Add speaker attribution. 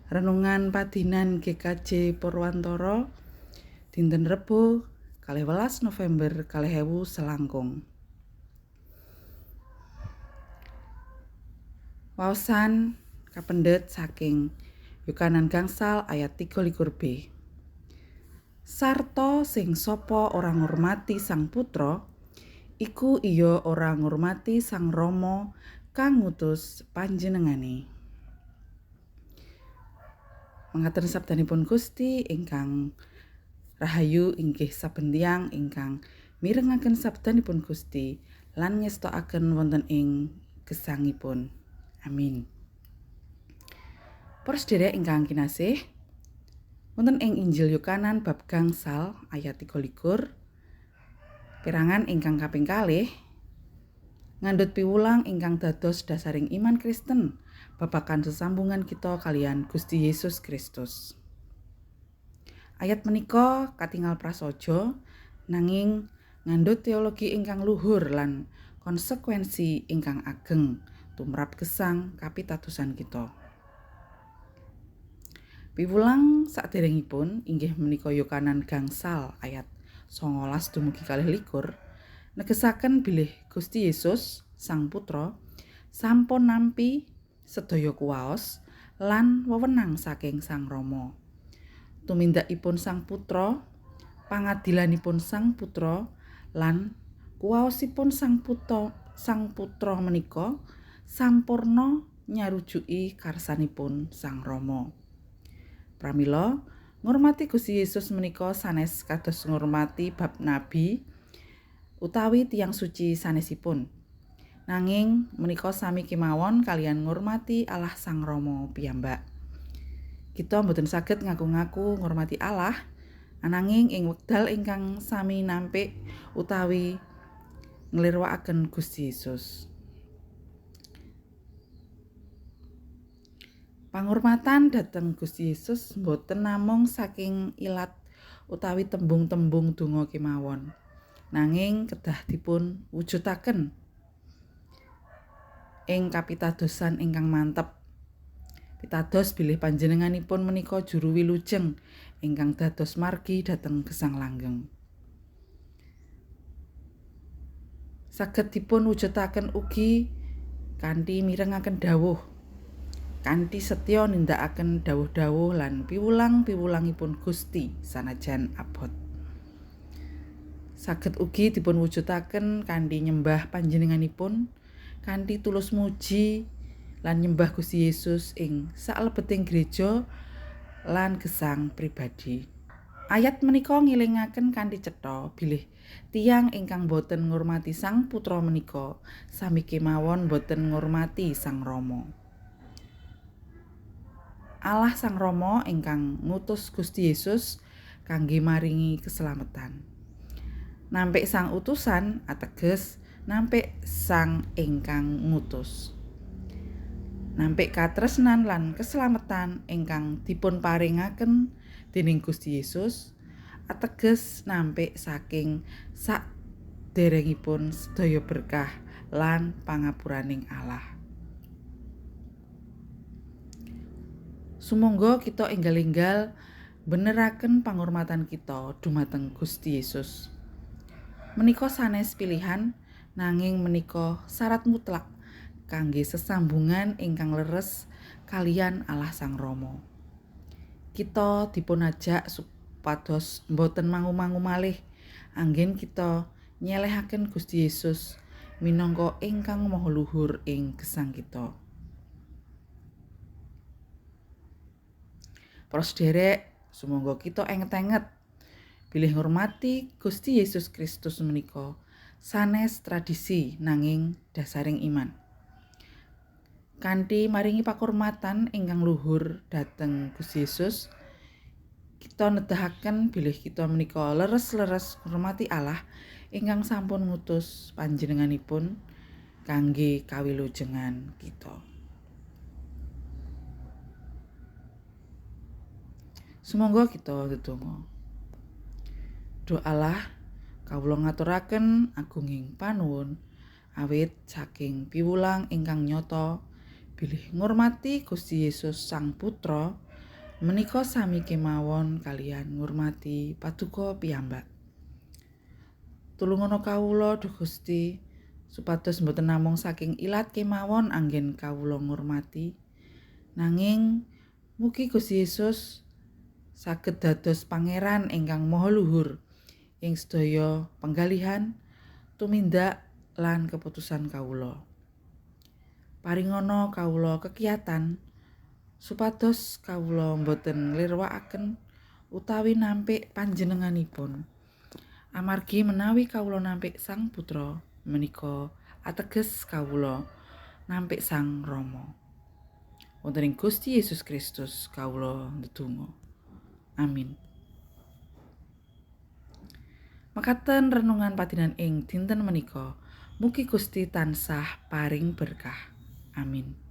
Speaker 1: Renungan Padinan GKJ Purwantara dinten Rebo 12 November 2000 selangkung. Waosan kapendet saking Yohanan gangsal ayat 23b. Sarta sing sapa ora ngurmati Sang Putra, iku iya ora ngurmati Sang Rama kang ngutus panjenengane. Mangaten sabdanipun Gusti ingkang rahayu inggih saben tiyang ingkang mirengaken sabdanipun Gusti lan ngestokaken wonten ing gesangipun. Amin. Para sedherek ingkang kinasih, wonten ing Injil Yohanan bab gangsal ayat 23 perangan ingkang kaping kalih ngandhut piwulang ingkang dados dasaring iman Kristen babagan sesambungan kita kalian Gusti Yesus Kristus. Ayat menika katingal prasaja nanging ngandhut teologi ingkang luhur lan konsekuensi ingkang ageng tumrap gesang kapitadosan kita. Piwulang saderengipun inggih menika Yohanan gangsal ayat 19 dumugi 22 negesaken bilih Gusti Yesus Sang Putra sampun nampi sedaya kuwaos lan wewenang saking Sang Rama. Tumindakipun Sang Putra, pangadilanipun Sang Putra lan kuwaosipun Sang Putra menika sampurna nyarujuki karsanipun Sang Rama. Pramila ngurmati Gusti Yesus menika sanes kados ngurmati bab nabi utawi tiyang suci sanesipun. Nanging menika sami kemawon kalian ngurmati Allah Sang Rama piyambak. Kita mboten saged ngaku-ngaku ngurmati Allah ananging ing wekdal ingkang sami nampik utawi nglirwakaken Gusti Yesus. Pangurmatan dhateng Gusti Yesus mboten namung saking ilat utawi tembung-tembung donga kemawon, nanging kedah dipun wujudaken ing kapitadosan ingkang mantep. Pitados bilih panjenenganipun menika juru wilujeng ingkang dados margi dhateng gesang langgeng. Saged dipun wujudaken ugi kanthi mirengaken dawuh, kanthi setya nindakaken dawuh-dawuh lan piwulang-piwulangipun Gusti sanajan abot. Saged ugi dipun wujudaken kanthi nyembah panjenenganipun, kanthi tulus muji lan nyembah Gusti Yesus ing saklebeting gereja lan gesang pribadi. Ayat menika ngilingaken kanthi cetha bilih tiyang ingkang boten ngurmati Sang Putra menika sami kemawon boten ngurmati Sang Rama. Allah Sang Rama ingkang ngutus Gusti Yesus kangge maringi keselamatan. Nampik sang utusan ateges nampik sang ingkang ngutus. Nampik katresnan lan keselamatan ingkang dipun paringaken dening Gusti Yesus ateges nampik saking saderengipun sedaya berkah lan pangapuraning Allah. Sumangga kita enggal-enggal beneraken pangurmatan kita dumateng Gusti Yesus. Menika sanes pilihan nanging menika syarat mutlak kangge sesambungan ingkang leres kalian Allah Sang Rama. Kita dipunajak supados mboten mangu-mangu malih anggen kita nyelehaken Gusti Yesus minangka ingkang maha luhur ing gesang kita. Para sederek, sumangga kita enget-enget bilih ngurmati Gusti Yesus Kristus menika sanes tradisi nanging dasaring iman. Kanthi maringi pakurmatan ingkang luhur dhateng Gusti Yesus, kita nedahaken bilih kita menika leres-leres ngurmati Allah ingkang sampun ngutus panjenenganipun kangge kawilujengan kita. Sumangga kita ndedonga. Duh Allah, kawula ngaturaken agunging panuwun awit saking piwulang ingkang nyata bilih ngurmati Gusti Yesus Sang Putra Menika sami kemawon kaliyan ngurmati paduka piyambak. Tulungono kawula, Duh Gusti, supados mboten namung saking ilat kemawon anggen kawula ngurmati, nanging mugi Gusti Yesus saged dados pangeran ingkang maha luhur ing sedaya penggalihan, tumindak lan keputusan kawula. Paringono kawula kekiyatan supados kawula mboten nglirwakaken utawi nampik panjenenganipun. Amargi menawi kawula nampik Sang Putra, menika ateges kawula nampik Sang Rama. Wonten ing Gusti Yesus Kristus kawula ndedonga. Amin. Mekaten renungan padinan ing dinten menika. Mugi Gusti tansah paring berkah. Amin.